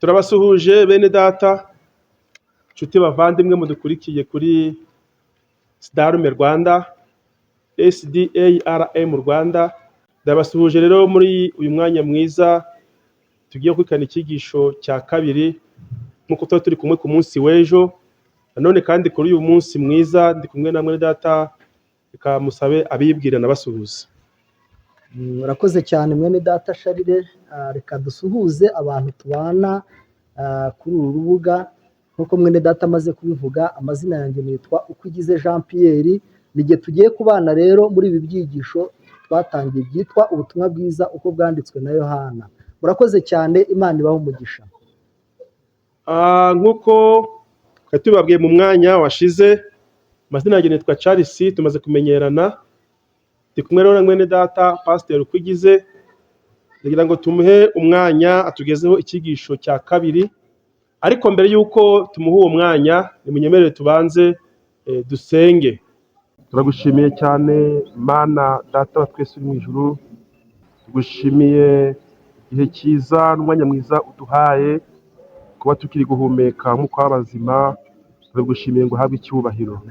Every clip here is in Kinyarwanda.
Turabasuhuje bene data, nshuti bavandimwe mudukurikiye kuri Sdarume Rwanda, SDARM Rwanda. Ndabasuhuje rero muri uyu mwanya mwiza tugiye gukurikirana icyigisho cya kabiri nk'uko tuba turi kumwe ku munsi w'ejo. Nanone kandi kuri uyu munsi mwiza ndi kumwe na mwene data, reka musabe abibwira nabasuhuza. Murakoze cyane mwene data Charles. Reka dusuhuze abantu tubana kuri uru rubuga. Nk'uko mwene data amaze kubivuga, amazina yanjye nitwa Ukwigize Jean Pierre. Ni tugiye kubana rero muri ibi byigisho twatangiye byitwa ubutumwa bwiza uko bwanditswe na Yohana. Murakoze cyane, Imana ibahe umugisha. Nk'uko twari tubabwiye mu mwanya washize, amazina yanjye nitwa Charles, tumaze kumenyerana. Ndi kumwe rero na mwene data Pasiteri Ukwigize, ndagira ngo tumuhe umwanya atugezeho icyigisho cya kabiri. Ariko mbere y'uko tumuha uwo mwanya, nimunyemerere tubanze dusenge. Turagushimiye cyane Mana data wa twese uri mu ijuru, tugushimiye igihe cyiza n'umwanya mwiza uduhaye kuba tukiri guhumeka nk'uko w'abazima, turagushimiye ngo uhabwe icyubahiro.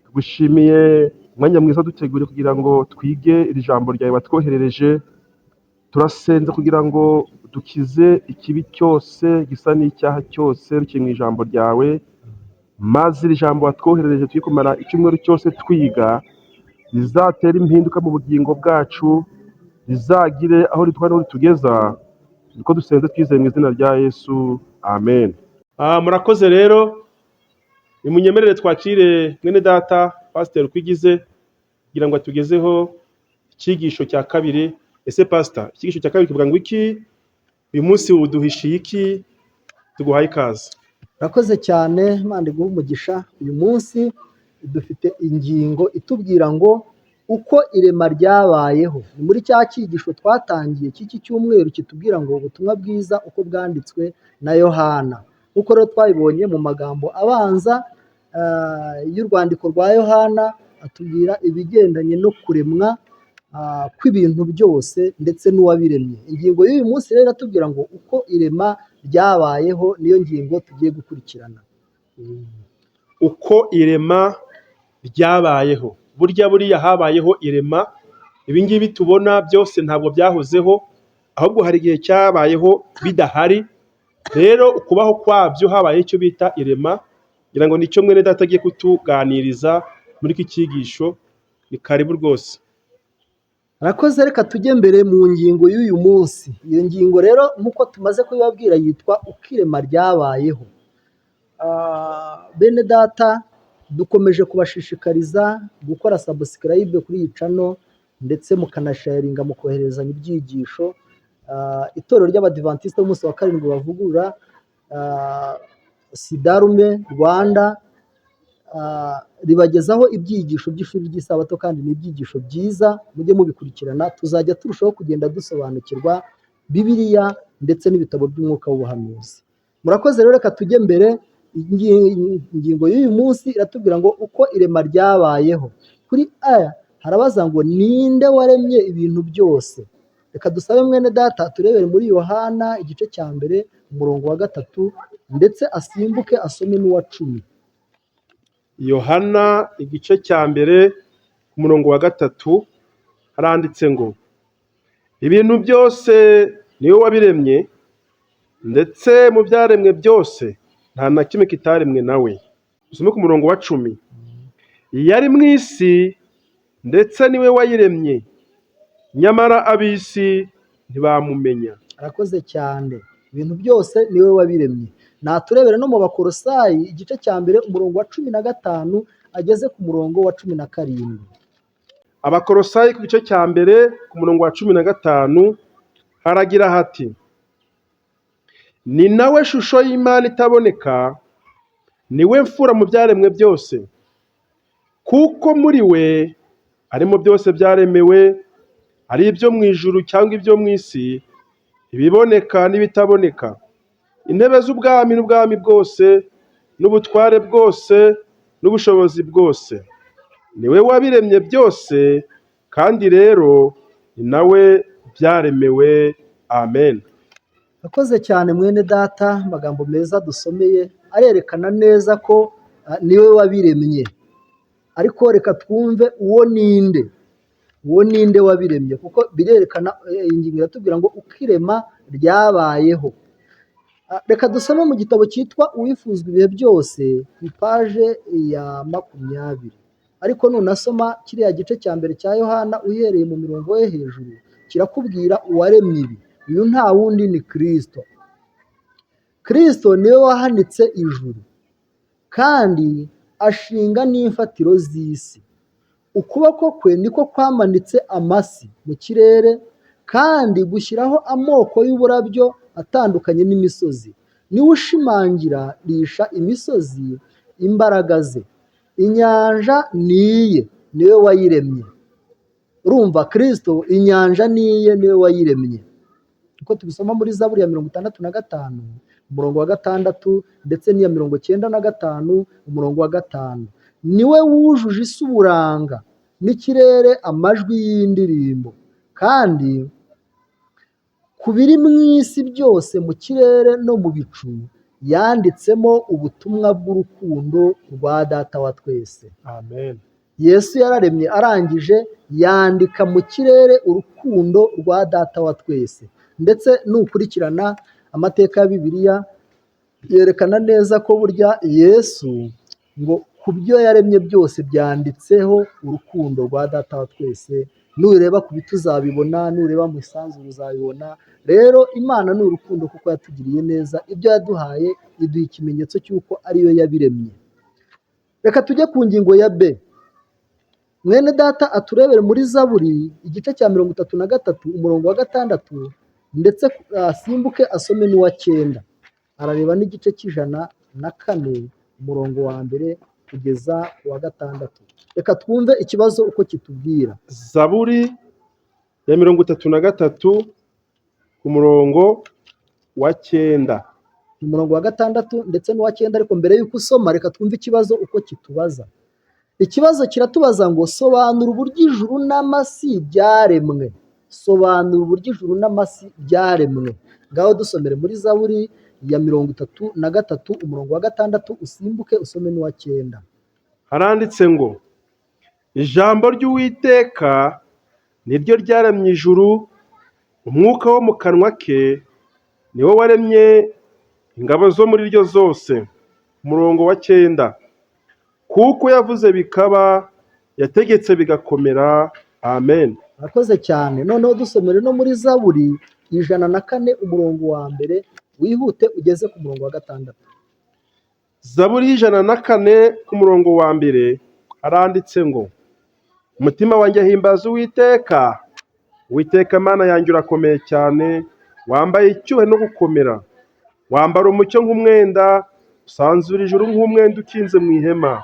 Tugushimiye umwanya mwiza duteguriye kugira ngo twige iri jambo ryawe watwoherereje. Turasenze kugira ngo dukize ikibi cyose gisa n'icyaha cyose bikiri mu ijambo ryawe, maze iri jambo watwoherereje tujye kumara icyumweru cyose twiga, rizatere impinduka mu bugingo bwacu, rizagire aho ritwara n'aho ritugeza. Niko dusenze twizeye mu izina rya Yesu, amen. Murakoze rero, nimunyemerere twakire mwene data Pasiteri Ukwigize kugira ngo atugezeho icyigisho cya kabiri. Ese pasita, icyigisho cya kabiri kivuga ngo iki? Uyu munsi uduhishiye iki? Tuguhaye ikaze. Murakoze cyane, Imana iguhe umugisha. Uyu munsi dufite ingingo itubwira ngo uko irema ryabayeho. Ni muri cya cyigisho twatangiye cy'iki cyumweru kitubwira ngo ubutumwa bwiza uko bwanditswe na Yohana. Nk'uko rero twabibonye mu magambo abanza y'urwandiko rwa Yohana, atubwira ibigendanye no kuremwa kw'ibintu byose ndetse n'uwabiremye. Ingingo y'uyu munsi rero iratubwira ngo uko irema ryabayeho, niyo ngingo tugiye gukurikirana. Uko irema ryabayeho. Burya buriya habayeho irema, ibi ngibi tubona byose ntabwo byahozeho, ahubwo hari igihe cyabayeho bidahari. Rero ukubaho kwabyo habayeho icyo bita irema, ngira ngo nicyo mwene data agiye kutuganiriza muri iki cyigisho. Ni karibu rwose. Murakoze, reka tujye mbere mu ngingo y'uyu munsi. Iyo ngingo rero nk'uko tumaze kubibabwira yitwa uko irema ryabayeho. Bene data, dukomeje kubashishikariza gukora subscribe kuri iyi channel ndetse mukanasharinga, mukohererezanya ibyigisho. Itorero ry'Abadivantisite b'umunsi wa karindwi bavugurura, Sidarume Rwanda, ribagezaho ibyigisho by'ishuri ry'isabato, kandi ni ibyigisho byiza, mujye mubikurikirana. Tuzajya turushaho kugenda dusobanukirwa Bibiliya ndetse n'ibitabo by'umwuka w'ubuhanuzi. Murakoze rero, reka tujye mbere. Ingingo y'uyu munsi iratubwira ngo uko irema ryabayeho. Kuri aya harabaza ngo ninde waremye ibintu byose? Reka dusabe mwene data turebere muri Yohana igice cya mbere umurongo wa 3, ndetse asimbuke asome n'uwa 10. Yohana igice cya mbere ku murongo wa 3 haranditse ngo ibintu byose niwe wabiremye, ndetse mu byaremwe byose nta na kimwe kitaremwe nawe. Usome ku murongo wa 10. Yari mu isi ndetse niwe wayiremye, nyamara ab'isi ntibamumenya. Arakoze cyane, ibintu byose niwe wabiremye. Naturebere no mu Bakorosayi igice cya mbere umurongo wa 15 ageze ku murongo wa 17. Abakorosayi ku gice cya mbere ku murongo wa 15 haragira hati: ni nawe shusho y'Imana itaboneka, niwe mfura mu byaremwe byose, kuko muri we arimo byose byaremewe, ari ibyo mu ijuru cyangwa ibyo mu isi, ibiboneka n'ibitaboneka, intebe z'ubwami n'ubwami bwose n'ubutware bwose n'ubushobozi bwose. Niwe wabiremye byose, kandi rero ni nawe byaremewe. Amen. Akoze cyane mwene data, amagambo meza dusomeye arerekana neza ko niwe wabiremye. Ariko reka twumve uwo ninde, uwo ninde wabiremye, kuko birerekana, iyi ngingo iratubwira ngo uko irema ryabayeho. Reka dusome mu gitabo cyitwa Uwifuzwa ibihe byose ku ipaje ya 20. Ariko nunasoma kiriya gice cya mbere cya Yohana uhereye mu mirongo yo hejuru, kirakubwira uwaremye ibi. Uyu nta wundi ni Kristo. Kristo niwe wahanitse ijuru kandi ashinga n'imfatiro z'isi. Ukuboko kwe niko kwamanitse amasi mu kirere, kandi gushyiraho amoko y'uburabyo atandukanye n'imisozi. Niwe ushimangira risha imisozi imbaraga ze. Inyanja ni iye, niwe wayiremye. Urumva Kristo, inyanja ni iye, niwe wayiremye. Uko tubisoma muri Zaburi ya 65 umurongo wa 6, ndetse n'iya 95 umurongo wa 5. Niwe wujuje isi uburanga n'ikirere amajwi y'indirimbo, kandi ku biri mu isi byose mu kirere no mu bicu yanditsemo ubutumwa bw'urukundo rwa Data wa twese. Amen. Yesu yararemye arangije yandika mu kirere urukundo rwa Data wa twese. Ndetse nukurikirana amateka ya Bibiliya yerekana neza ko burya Yesu ngo ku byo yaremye byose byanditseho urukundo rwa Data wa twese. Nureba ku biti uzabibona, nureba mu isanzure uzabibona. Rero Imana ni urukundo kuko yatugiriye neza, ibyo yaduhaye iduha ikimenyetso cy'uko ariyo yabiremye. Reka tujye ku ngingo ya B. Mwene data aturebere muri Zaburi igice cya 33 umurongo wa 6, ndetse asimbuke asome n'uwa 9. Arareba n'igice 104 umurongo wa 1 kugeza ku wa 6. Reka twumve ikibazo uko kitubwira. Zaburi ya 33 ku murongo wa 9. Umurongo wa 6 ndetse n'uwa 9, ariko mbere y'uko usoma reka twumve ikibazo uko kitubaza. Ikibazo kiratubaza ngo sobanura uburyo ijuru n'amasi byaremwe. Sobanura uburyo ijuru n'amasi byaremwe. Ngaho dusomere muri Zaburi ya 33 umurongo wa 6, usimbuke usome n'uwa 9. Haranditse ngo ijambo ry'Uwiteka niryo ryaremye ijuru, umwuka wo mu kanwa ke niwo waremye ingabo zo muri ryo zose. Umurongo wa 9, kuko yavuze bikaba, yategetse bigakomera. Amen. Murakoze cyane. Noneho dusomere no muri Zaburi 104 umurongo wa 1, wihute ugeze ku murongo wa 6. Zaburi 104 ku murongo wa 1 haranditse ngo umutima wanjye himbaza Uwiteka, Uwiteka Mana yanjye urakomeye cyane, wambaye icyubahiro no gukomera, wambara umucyo nk'umwenda, usanzura ijuru nk'umwenda ukinze mu ihema,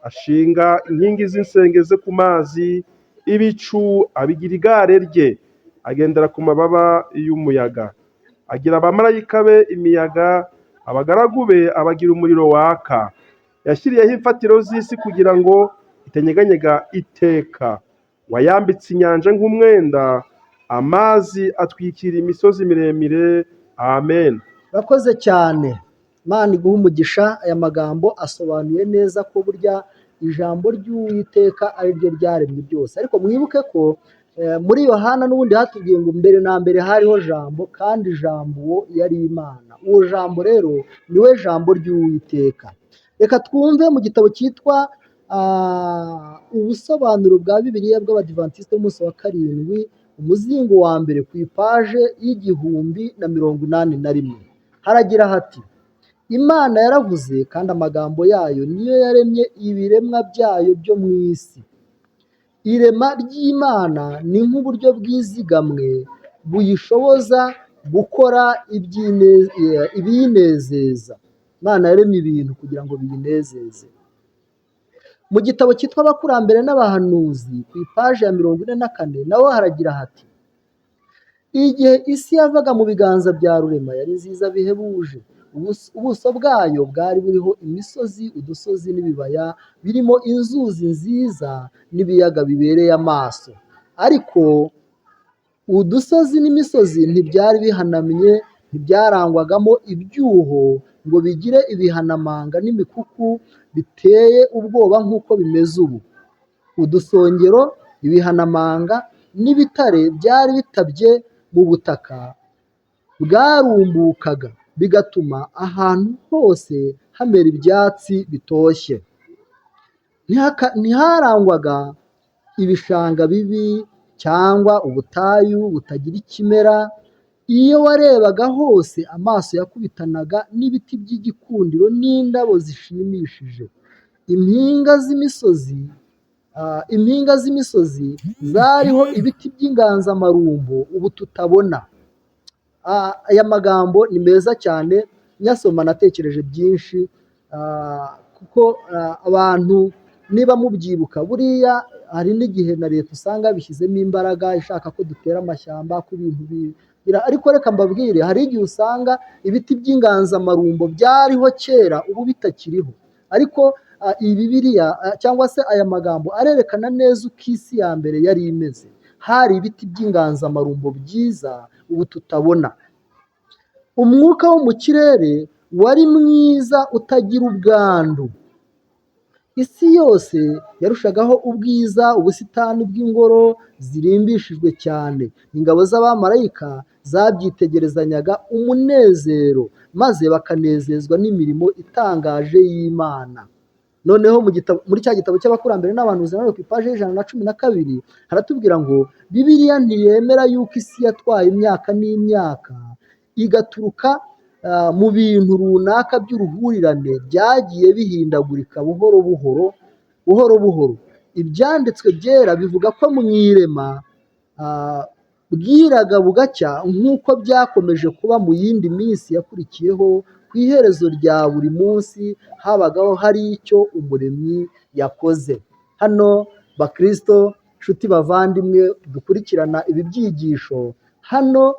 ashinga inkingi z'insenge ze ku mazi, ibicu abigira igare rye, agendera ku mababa y'umuyaga, agira abamarayika be imiyaga, abagaragu be abagira umuriro waka. Yashyiriyeho imfatiro z'isi kugira ngo itanyeganyega iteka. Wayambitse inyanja nk'umwenda, amazi atwikira imisozi miremire. Amen. Urakoze cyane. Imana iguhe umugisha. Aya magambo asobanuye neza ko burya ijambo ry'Uwiteka ari ryo ryaremye byose. Ariko mwibuke ko muri Yohana n'ubundi hatubwiye ngo mbere na mbere hariho jambo, kandi jambo uwo yari Imana. Uwo jambo rero niwe jambo ry'Uwiteka. Reka twumve mu gitabo cyitwa ubusobanuro bwa Bibiliya bw'Abadivantisite b'umunsi wa 7, umuzingo wa 1 ku ipaje 1081. Haragira hati: Imana yaravuze kandi amagambo yayo niyo yaremye ibiremwa byayo byo mu isi. Irema ry'Imana ni nk'uburyo bwizigamwe buyishoboza gukora ibiyinezeza. Imana yaremye ibintu kugira ngo biyinezeze. Mu gitabo cyitwa Abakurambere n'Abahanuzi ku ipaje ya 44 naho haragira hati: igihe isi yavaga mu biganza bya Rurema yari nziza bihebuje. Ubuso bwayo bwari buriho imisozi, udusozi n'ibibaya birimo inzuzi nziza n'ibiyaga bibereye amaso. Ariko udusozi n'imisozi ntibyari bihanamye, Ntibyarangwagamo ibyuho ngo bigire ibihanamanga n'imikuku biteye ubwoba nk'uko bimeze ubu. Udusongero, ibihanamanga n'ibitare byari bitabye mu butaka bwarumbukaga, bigatuma ahantu hose hamera ibyatsi bitoshye. Ntiharangwaga ibishanga bibi cyangwa ubutayu butagira ikimera. Iyo warebaga hose amaso yakubitanaga n'ibiti by'igikundiro n'indabo zishimishije. Impinga z'imisozi zariho ibiti by'inganzamarumbo ubu tutabona. Aya magambo ni meza cyane, nyasoma natekereje byinshi, kuko abantu niba mubyibuka, buriya hari n'igihe na leta usanga yabishyizemo imbaraga ishaka ko dutera amashyamba, ko ibintu bigira, ariko reka mbabwire, hari igihe usanga ibiti by'inganzamarumbo byariho kera ubu bitakiriho. Ariko iyi Bibiliya, cyangwa se aya magambo arerekana neza uko isi ya mbere yari imeze. Hari ibiti by'inganzamarumbo byiza ubu tutabona. Umwuka wo mu kirere wari mwiza utagira ubwandu. Isi yose yarushagaho ubwiza ubusitani bw'ingoro zirimbishijwe cyane. Ingabo z'abamarayika zabyitegerezanyaga umunezero, maze bakanezezwa n'imirimo itangaje y'Imana. Noneho mu gitabo, muri cya gitabo cy'Abakurambere n'Abahanuzi, nawe ku ipaji y'112 haratubwira ngo Bibiliya ntiyemera yuko isi yatwaye imyaka n'imyaka igaturuka mu bintu runaka by'uruhurirane byagiye bihindagurika buhoro buhoro buhoro buhoro. Ibyanditswe byera bivuga ko mu irema bwiraga bugacya nk'uko byakomeje kuba mu yindi minsi yakurikiyeho. Ku iherezo rya buri munsi habagaho hari icyo Umuremyi yakoze. Hano bakristo, nshuti, bavandimwe dukurikirana ibi byigisho, hano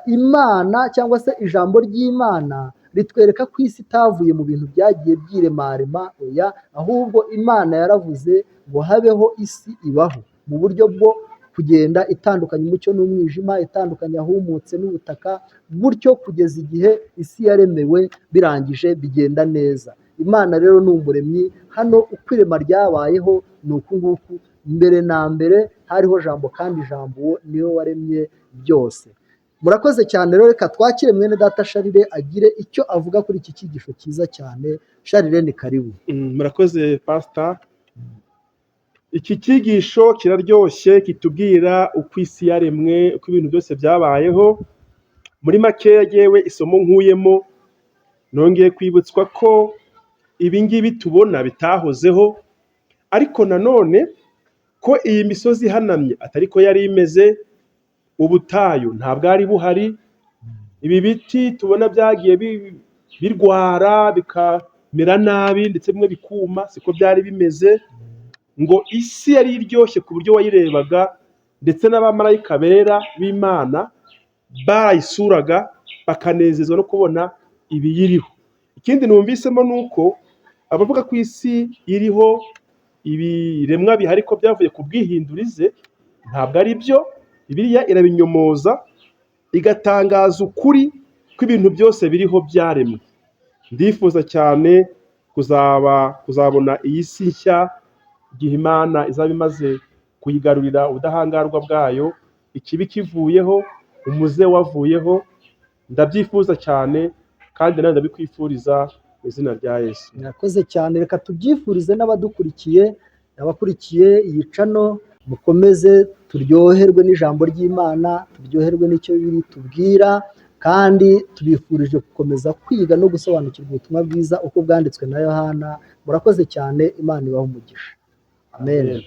Imana cyangwa se ijambo ry'Imana ritwereka ko isi itavuye mu bintu byagiye byiremarema. Oya, ahubwo Imana yaravuze ngo habeho, isi ibaho mu buryo bwo kugenda itandukanya umucyo n'umwijima, itandukanya ahumutse n'ubutaka, gutyo kugeza igihe isi yaremewe birangije bigenda neza. Imana rero ni umuremyi. Hano uko irema ryabayeho ni uku nguku: mbere na mbere hariho Jambo, kandi Jambo uwo niwe waremye byose. Murakoze cyane. Rero reka twakire mwene data Sharire agire icyo avuga kuri iki cyigisho cyiza cyane. Sharire, ni karibu. Murakoze pasita. Iki cyigisho kiraryoshye, kitubwira uko isi yaremwe, uko ibintu byose byabayeho. Muri makeya, yewe isomo nkuyemo, nongeye kwibutswa ko ibi ngibi tubona bitahozeho, ariko nanone ko iyi misozi ihanamye atari ko yari imeze, ubutayu nta bwari buhari, ibi biti tubona byagiye birwara bikamera nabi ndetse bimwe bikuma, siko byari bimeze. Ngo isi yari iryoshye ku buryo wayirebaga, ndetse n'abamarayika bera b'Imana barayisuraga bakanezezwa no kubona ibiyiriho. Ikindi numvisemo ni uko abavuga ko isi iriho ibiremwa bihari ko byavuye ku bwihindurize, ntabwo ari byo. Bibiliya irabinyomoza, igatangaza ukuri ko ibintu byose biriho byaremwe. Ndifuza cyane kuzabona iyi si nshya igihe Imana izaba imaze kuyigarurira ubudahangarwa bwayo, ikibi kivuyeho, umuze wavuyeho. Ndabyifuza cyane kandi nawe ndabikwifuriza mu izina rya Yesu. Murakoze cyane. Reka tubyifurize n'abadukurikiye, abakurikiye iyi channel. Mukomeze turyoherwe n'ijambo ry'Imana, turyoherwe n'icyo Bibiliya itubwira, kandi tubifurije gukomeza kwiga no gusobanukirwa ubutumwa bwiza uko bwanditswe na Yohana. Murakoze cyane, Imana ibahe umugisha. Amen. Amen.